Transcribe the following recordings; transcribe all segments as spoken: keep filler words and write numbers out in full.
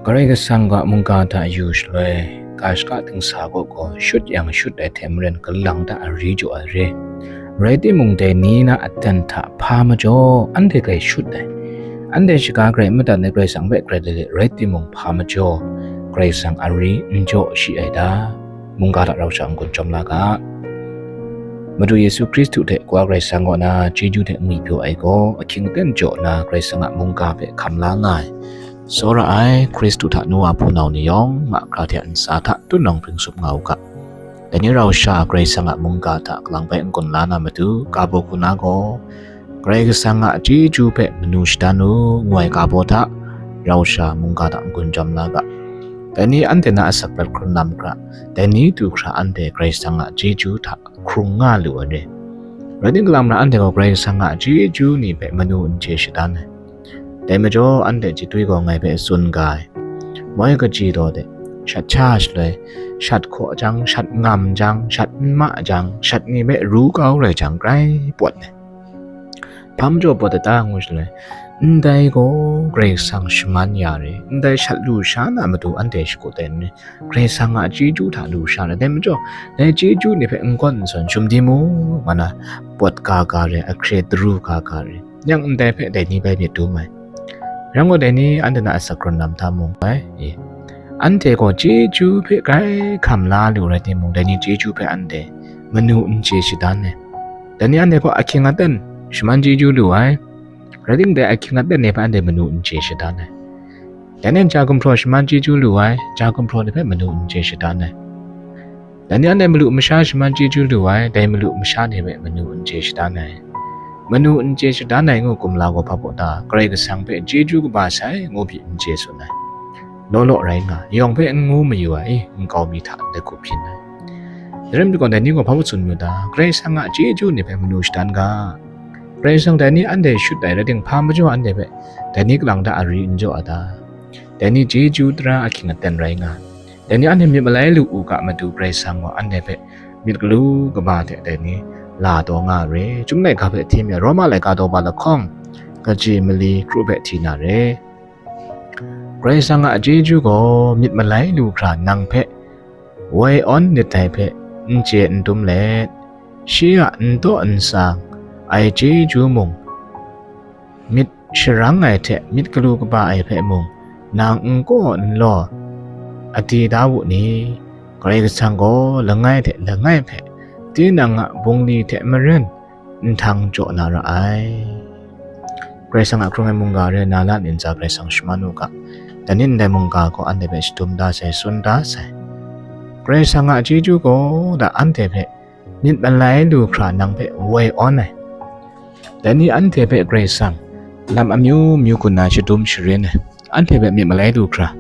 Karai Kasang a mungga hta yu shaloi, ga shaka dingsa kaw gaw shut yang shut ai hte maren kalang hta ari jaw ai re. Rai timung, dai ni na aten hta hpa majaw anhte grai shut ai. Anhte shaga grai n madat ai, Karai Kasang hpe grai lale rai timung, hpa majaw Karai Kasang ari n jaw shi ai ta? Mungga hta rau sha n-gun chyawm la ga. Madu Yesu Hkristu hte Kawa Karai Kasang kaw na chyeju hte ngwipyaw ai gaw, ahkying aten jaw nna Karai Kasang a mungga hpe hkam la nga ai. Tsawra ai Hkristu hta nu wa hpunau ni yawng, mahkra hte a ntsa hta tutnawng bring sup nga u ga. Dai ni rau sha Karai Kasang a mungga hta kalang bai n-gun la na matu, ga baw hku na gaw, Karai Kasang a chyeju hpe manu shadan u, ngu ai ga baw hta, rau sha mungga hta n-gun chyawm la ga. Dai ni anhte na asak prat hkrun lam hkra, dai ni du hkra anhte Karai Kasang a chyeju hta hkrung nga lu ai re. Rai ninglang lam hkra anhte gaw Karai Kasang a chyeju ni hpe manu n chye shadan ai. Dai majaw anhte chyitwi gaw ngai hpe tsun ga ai. Moi kaji daw de, shat sha shaloi, shat hkaw jang, shat ngam jang, shat n ma jang, shat ni hpe ru kau rai jang, grai pawt ai. Hpa majaw pawt ai ta ngu shaloi, ndai gaw Karai Kasang shaman ya re, ndai shat lu sha na matu anhte shakut ai n re, Karai Kasang a chyeju hta lu sha na, dai majaw, dai chyeju ni hpe n gawn n sawn shum di mu, nga na, pawt ga ga re, ahkre daru ga ga re, yang ndai hpe dai ni bai myit dum ai. Yang gaw, dai ni anhte na asak hkrun lam hta mung bai, e, anhte gaw chyeju hpe grai hkam la lu rai timung, dai ni chyeju hpe anhte manu n chye shadan ai. Dai ni anhte gaw ahkying aten shaman chyeju lu ai, rai timung, dai ahkying aten ni hpe anhte manu n chye shadan ai. Dai ni ja gumhpraw shaman chyeju lu ai, ja gumhpraw ni hpe manu n chye shadan ai. Dai ni anhte malu masha shaman chyeju lu ai, dai malu masha ni hpe manu n chye shadan ai. Manu n chye shadan ai ngu kumla gaw hpa baw ta, Karai Kasang hpe chyeju kaba sai ngu pyi n chye tsun ai. Law law rai nga, yawng hpe n ngu mayu ai, nkau mi hta ndai hku byin ai. Dai rai nme gaw, dai ni gaw hpa baw tsun mayu ta? Karai Kasang a chyeju ni hpe manu shadan ga. Karai Kasang dai ni anhte shut ai rai timung, hpa majaw anhte hpe dai ni kalang hta ari n jaw ai ta? Dai ni chyeju tara ahkying aten rai nga. Dai ni anhte myit malai lu u ga matu, Karai Kasang gaw anhte hpe myit galu kaba hte dai ni la taw nga ai re. Chyum laika hpe hti mi ai, Roma laika daw ba lahkawng, kaji mali kru hpe hti na re. Karai Kasang a chyeju gaw myit malai lu hkra nang hpe woi awn lit ai hpe n chye n dum let, shi a n taw n sang ai chyeju mung, myit sharang ai hte myit galu kaba ai hpe mung, nang n kaw n law, a di da wu ni? Karai Kasang gaw langai hte langai hpe tinang a bungli hte maren nhtang jaw na ra ai. Karai Kasang a hkrung ai mungga re na la ni ntsa Karai Kasang shaman u ga. Dai ni ndai mungga gaw anhte hpe shadum da sai, tsun da sai. Karai Kasang a chyeju gaw da anhte hpe myit malai lu hkra nang hpe woi awn ai. Dai ni anhte hpe Karai Kasang lam amyu myu gun na shadum sharin ai, anhte hpe myit malai lu hkra.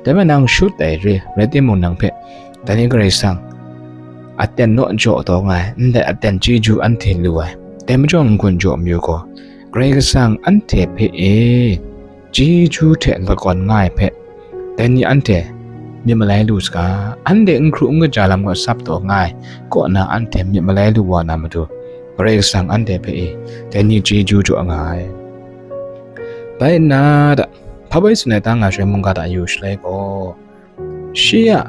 Dai hpe nang shut ai re, rai timung nang hpe dai ni Karai Kasang aten naw jaw taw nga ai, ndai aten chyeju anhte lu ai. Dai majaw n-gun jaw mayu gaw, Karai Kasang anhte hpe e, chyeju hte lakawn nga ai hpe, dai ni anhte myit malai lu saga, anhte n hkru n kaja lam gaw sap taw nga ai, kaw na anhte myit malai lu wa na matu, Karai Kasang anhte hpe e, dai ni chyeju jaw nga ai. Bai nna da, hpa bai tsun ai ta nga shaloi mungga hta yu shaloi gaw, shi a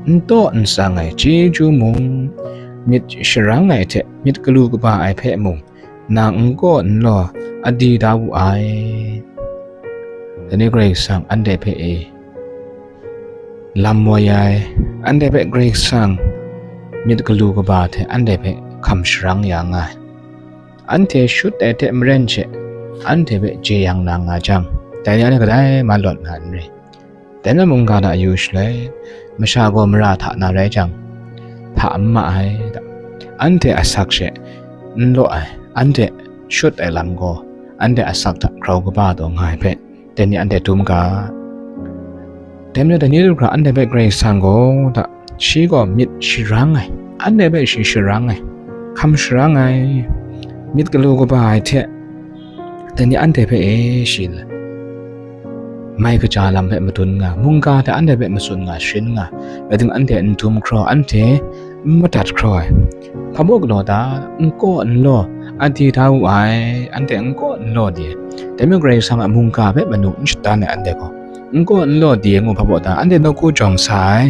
n taw n sang ai chyeju mung, myit sharang ai hte myit galu kaba ai hpe mung, nang n kaw n law, a di da wu ai. Dai ni Karai Kasang anhte hpe e, lam woi ai, anhte hpe Karai Kasang myit galu kaba hte anhte hpe hkam sharang ya nga ai. Anhte shut ai hte maren she, anhte hpe jeyang na nga jang, dai ni anhte kadai malawt na n re. Dai na mungga hta yu shaloi, masha gaw mara hta na rai jang, hta n ma ai, da. Anhte asak she n law ai, anhte shut ai lam gaw, anhte asak hta grau kaba taw nga ai hpe, dai ni anhte dum ga. Dai majaw dai ni du hkra anhte hpe Karai Kasang gaw da, shi gaw myit sharang ai, anhte hpe shi sharang ai, hkam sharang ai, myit galu kaba ai hte, dai ni anhte hpe e shi, mai kaja lam hpe madun nga, mungga hta anhte hpe matsun nga, sharin nga, rai timung anhte n dum hkraw, anhte n madat hkraw ai. Hpa baw galaw ta? N kaw n law, a di da wu ai, anhte n kaw n law di ai. Dai majaw Karai Kasang a mungga hpe manu n shadan ai anhte gaw, N kaw n law di ngu hpa baw ta, anhte nawku jawng sa ai,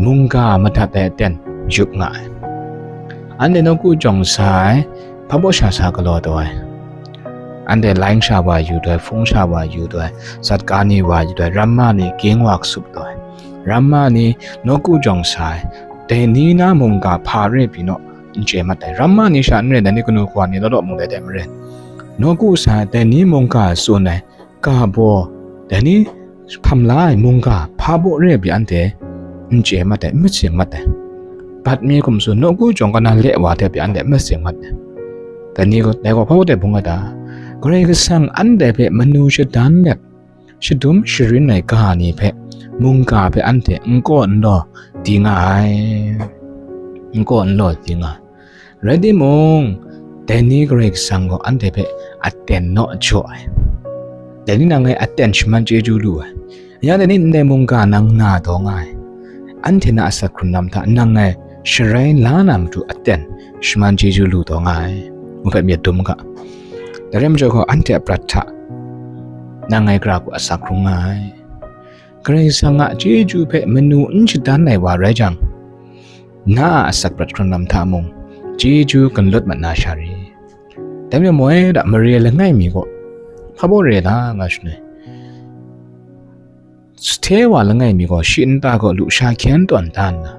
mungga madat ai aten yup nga ai. Anhte nawku jawng sa ai, hpa baw sha sa galaw taw ai. Anhte laing sha wa yu taw ai, hpung sha wa yu taw ai, zatka ni wa yu taw ai, ramma ni ging wa kasup taw ai. Ramma ni nawku jawng sa ai, dai ni na mungga hpa re pyi naw, n chye mat ai. Ramma ni sha n rai, dai ni kanu kawa ni law law mung dai dai maren, nawku sa ai, dai ni mungga tsun ai, ga baw, dai ni hkam la ai mungga hpa baw re pyi anhte n chye mat ai, n matsing mat ai. Bat mi hkum tsun, nawku jawng kana le wa hte pyi anhte n matsing mat ai. Dai ni gaw, dai gaw hpa baw dai bung ai ta? Karai Kasang anhte hpe manu shadan let, shadum sharin ai ga ni hpe, mungga hpe anhte n kaw n law di nga ai, n kaw n law di nga ai. Rai timung, dai ni Karai Kasang gaw anhte hpe aten naw jaw ai. Dai ni nang ngai aten shaman chyeju lu ai. Ya dai ni ndai mungga nang na taw nga ai. Anhte na asak hkrung lam hta nang ngai sharai la na matu aten shaman chyeju lu taw nga ai. Ngu hpe myit dum ga. Dai rai majaw gaw, anhte a prat hta nang ngai gara hku asak hkrung nga ai. Karai Kasang a chyeju hpe manu n shadan ai wa rai jang, na a asak prat hkrung lam hta mung, chyeju ganlut mat na sha ri? Dai majaw moi da, mare langai mi gaw hpa baw re la nga shaloi, sahte wa langai mi gaw shi nta gaw lusha hkyen tawn da nna,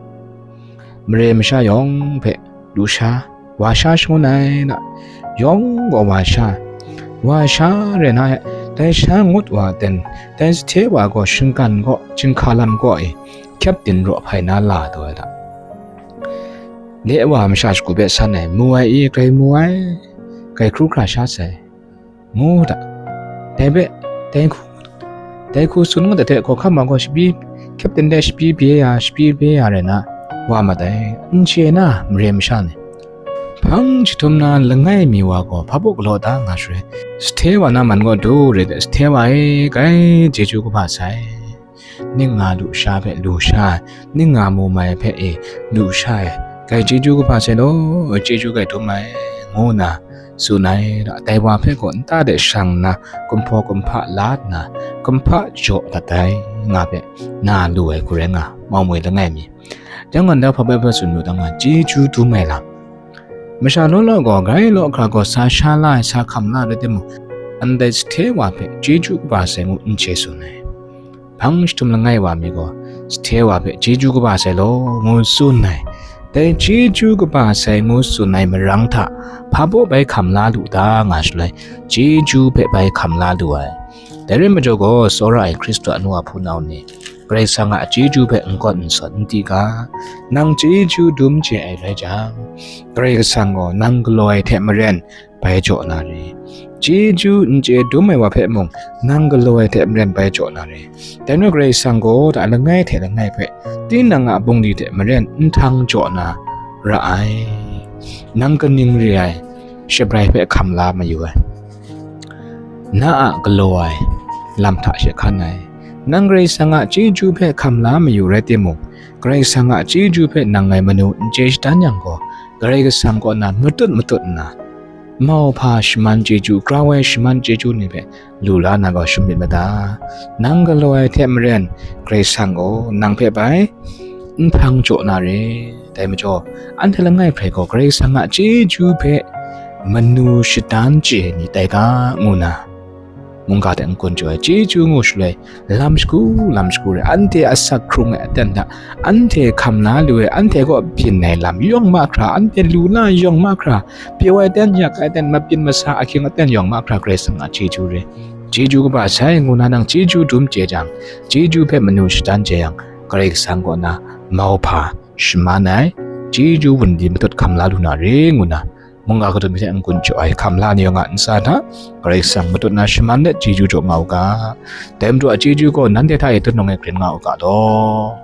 mare masha yawng hpe lusha, wa sha shangun ai na, yawng gaw wa sha, wa sha re na, dai sha ngut wa ten, dai sahte wa gaw shinggan gaw, jinghka lam gaw e, kyepdin raw hpai na la taw ai hta. Le wa masha shagu hpe san ai, mu ai i, grai mu ai, grai hkru hkra sha sai, ngu hta. Dai hpe, dai hku, dai hku tsun ngut ai hte, hkawhkam wa gaw shapyi, kyepdin de shapyi bye ya, shapyi bye ya rai na, wa mat ai, n chye na mare masha ni. Hpang jahtum na langai mi wa gaw hpa baw galaw da nga shaloi, sahte wa na man gaw du re de, sahte wa e, grai chyeju kaba sai. Ning nga lusha hpe lusha, ning nga mu mai hpe e lusha e, grai chyeju kaba sai law, chyeju grai dum ai, ngu nna tsun ai. Dai wa hpe gaw nta de shang nna, kumhpaw kumhpa la nna, kumhpa jaw dat ai, nga hpe na lu ai hku rai nga, mau moi langai mi. Dai gaw ndai hpa bai hpa tsun lu da nga, chyeju dum ai lam. Masha law law gaw, grai law hkra gaw, sa sha la ai, sa hkam la ai rai timung, ndai sahte wa hpe chyeju kaba sai ngu n chye tsun ai. Hpang jahtum langai wa mi gaw, sahte wa hpe chyeju kaba sai law, ngu tsun ai. Dai chyeju kaba sai ngu tsun ai marang hta, hpa baw bai hkam la lu ta nga shaloi, chyeju hpe bai hkam la lu ai. Dai rai majaw gaw, tsawra ai Hkristu a nu a hpunau ni, Karai Kasang a chyeju hpe n kawn n sawt n di ga, nang chyeju dum chye ai rai jang, Karai Kasang gaw nang galaw ai hte maren bai jaw na re. Chyeju n chye dum ai wa hpe mung, nang galaw ai hte maren bai jaw na re. Dai majaw Karai Kasang gaw hta langai hte langai hpe, tinang a bungli hte maren nhtang jaw na ra ai. Nang kaning re ai shabrai hpe hkam la mayu ai. Na a galaw ai lam hta she hkan ai. Nang Karai Kasang a chyeju hpe hkam la mayu rai timung, Karai Kasang a chyeju hpe nang ngai manu n chye shadan yang gaw, Karai Kasang kaw na matut matut nna, mauhpa shaman chyeju, grau ai shaman chyeju ni hpe lu la na gaw shum myit mada. Nang galaw ai hte maren, Karai Kasang gaw nang hpe bai nhtang jaw na re. Dai majaw, anhte langai hpe gaw Karai Kasang a chyeju hpe manu shadan chye ni tai ga, ngu na, mungga hte n-gun jaw ai chyeju ngu shaloi, lam shagu, lam shagu re, anhte asak hkrung ai aten hta, anhte hkam la lu ai, anhte kaw byin ai lam yawng mahkra, anhte lu la yawng mahkra, pyaw ai ten, yak ai ten, mabyin masa ahkying aten yawng mahkra Karai Kasang a chyeju re. Chyeju kaba sai ngu na nang chyeju dum chye jang, chyeju hpe manu shadan chye yang, Karai Kasang kaw na mauhpa shaman ai, chyeju wunli matut hkam la lu na re ngu na, mungga kadun mi hte n-gun jaw ai hkam la ni yawng a ntsa hta, Karai Kasang matut na shaman let chyeju jaw nga u ga. Dai Madu a chyeju gaw nanhte hta e tunung e grin nga u ga law.